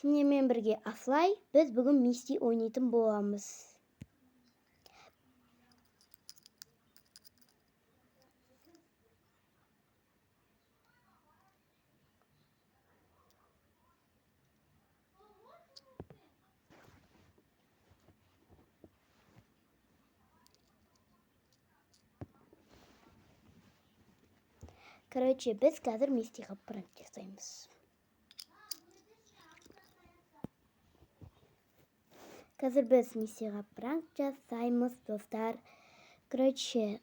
Сендермен бірге Асылай, біз бүгін Мисти ойнайтын боламыз. Короче, біз қазір Мистиға пранк жасаймыз. Қазір біз Мистиға пранк жасаймыз, достар. Короче,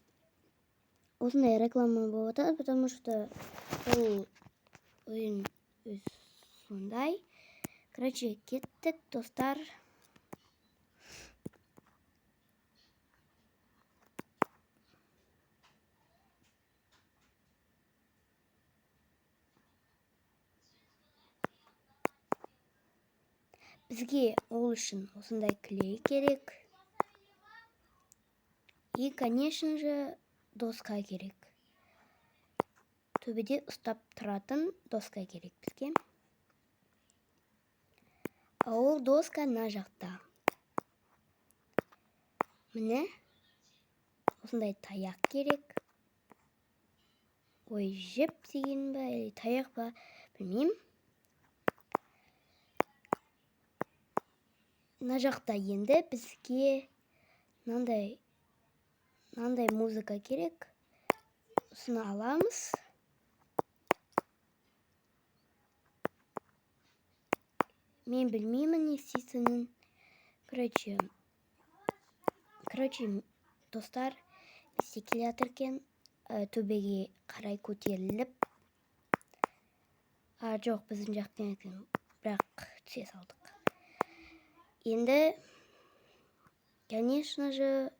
осындай реклама болып жатады, потому что бұл ойын өз сондай. Короче, кеттік, достар. Бізге ол үшін осындай клей керек. И, конечно же, доска керек. Төбеде ұстап тұратын доска керек бізге. А ол доска мына жақта. Міне, осындай таяқ керек. Ой, жіп деген ба, или таяқ па, білмеймін. Мына жақта енді бізге мынандай музыка керек. Осыны аламыз. Мен білмеймін не істейтінін. Короче, достар, бізде келе жатыр екен, төбеге қарай көтеріліп. А, жоқ, біздің жақтан екен, бірақ түсе салдық. Енді, конечно же,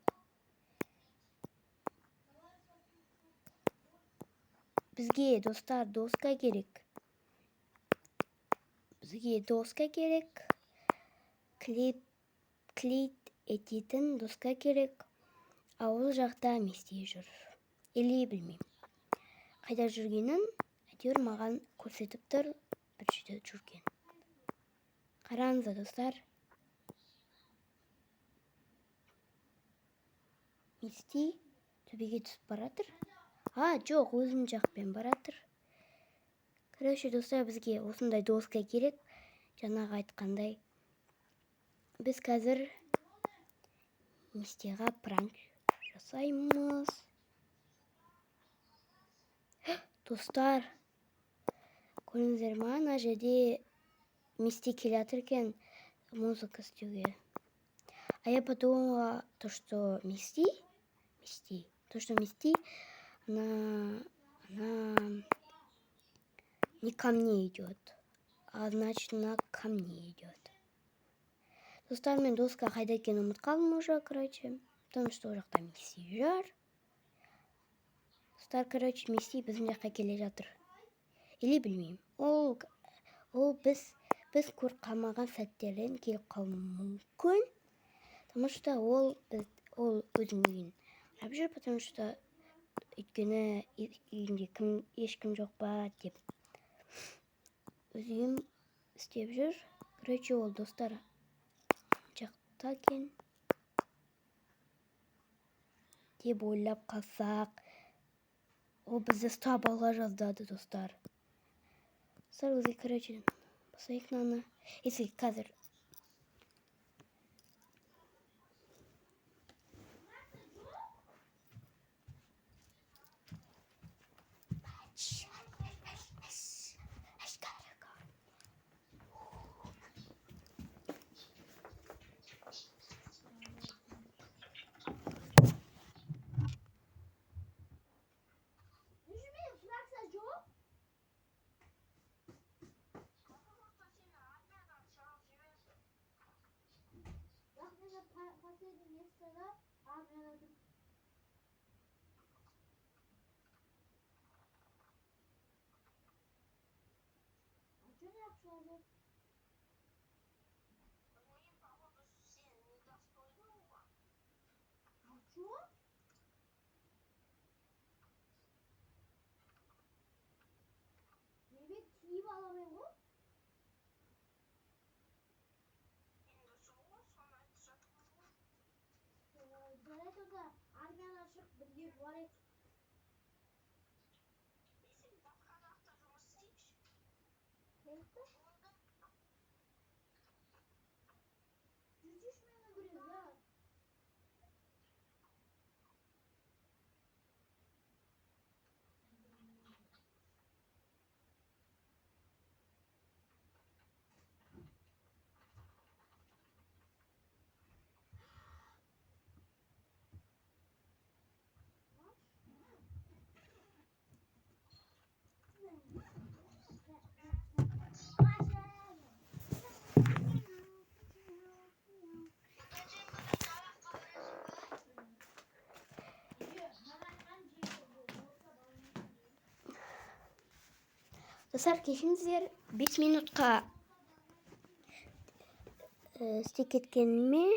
бізге, достар, доска керек. Бізге доска керек. Клей ететін доска керек. А ол жақта Мисти жүр. Или білмеймін. Қайда жүргенін әйтеуір маған көрсетіп тұр, бір жерде жүрген. Қараңыздар, достар. Мисти төбеге түсіп баратыр. А, жоқ, өзім жақпен баратыр. Короче, достар, бізге осындай доска керек. Жаңағы айтқандай, біз қазір Мистиға пранк жасаймыз. Достар, көрдіңіздер ма, ана жерде Мисти келе жатыр екен музыка істеуге. А я подумала, то, что Мисти, Мисти, то, что Мисти, она не ко мне идет, а значит, она ко мне идет. Достар, мен доска қайда екенін ұмытып қалдым уже, короче, потому что ол жақта Мисти жүр. Достар, короче, Мисти біздің жаққа келе жатыр. Или білмеймін. Ол біз көріп қалмаған сәттерден келіп қалуы мүмкін. Потому что ол өзінің үйін қарап жүр, потому что өйткені үйінде ешкім жоқ па деп өз үйін істеп жүр. Короче, ол достар жақта екен деп ойлап қалсақ, ол бізді ұстап ала жаздады, достар. Достар, бізге, короче, басайық мынаны. Если қазір Последнее место, да? Армия. А что не обсуждать? А чё? Мебе киіп аламын ғой. Жеп барайық. Қаяқта? Жүрсейші менімен бірге, я. Достар, кешіріңіздер, 5 минутқа істеп кеткеніме.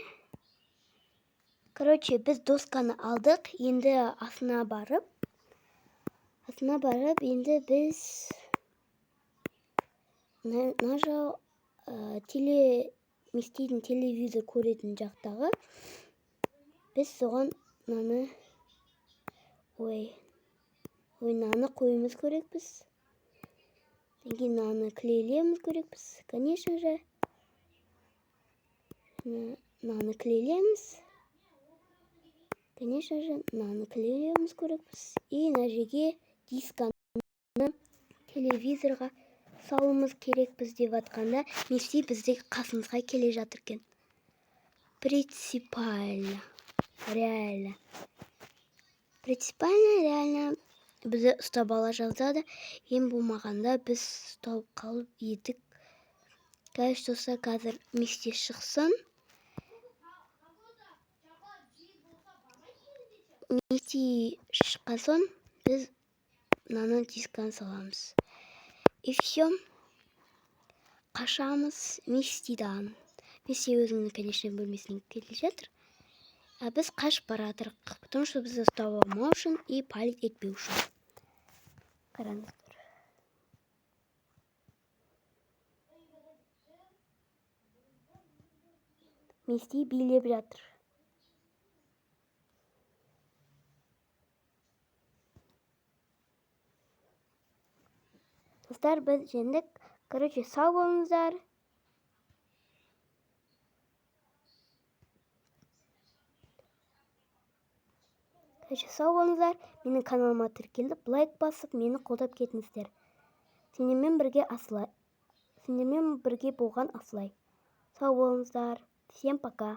Короче, біз досканы алдық, енді астына барып, енді біз мына жақ Мистидің телевизор көретін жақтағы біз соған мынаны, ой, ой, мынаны қоюымыз керекпіз. Одан кейін мынаны клейлеуіміз керекпіз, конечно же. Мынаны клейлейміз. Конечно же, мынаны клейлеуіміз керекпіз. И мына жерге дисканы телевизорға салуымыз керекпіз деп жатқанда, Мисти біздің қасымызға келе жатыр екен. Принципиально. Реально. Принципиально, реально бізді ұстап ала жаздады. Ең болмағанда біз ұсталып қалып едік. Короче, достар, қазір Мисти шықсын. Мисти шыққан соң біз мынаны дисканы саламыз. И все. Қашамыз Мистидан. Мисти өзінің, конечно, бөлмесіне келе жатыр. А біз қашып бара жатырық, потому что бізді ұстап алмау үшін и палить етпеу үшін. Қараңыздар. Мисти билеп жатыр. Достар, біз жеңдік. Короче, сау болыңыздар. Короче, сау болыңыздар. Менің каналыма тіркеліп, лайк басып, мені қолдап кетіңіздер. Сендермен бірге Асылай. Сендермен бірге болған Асылай. Сау болыңыздар. Всем пока.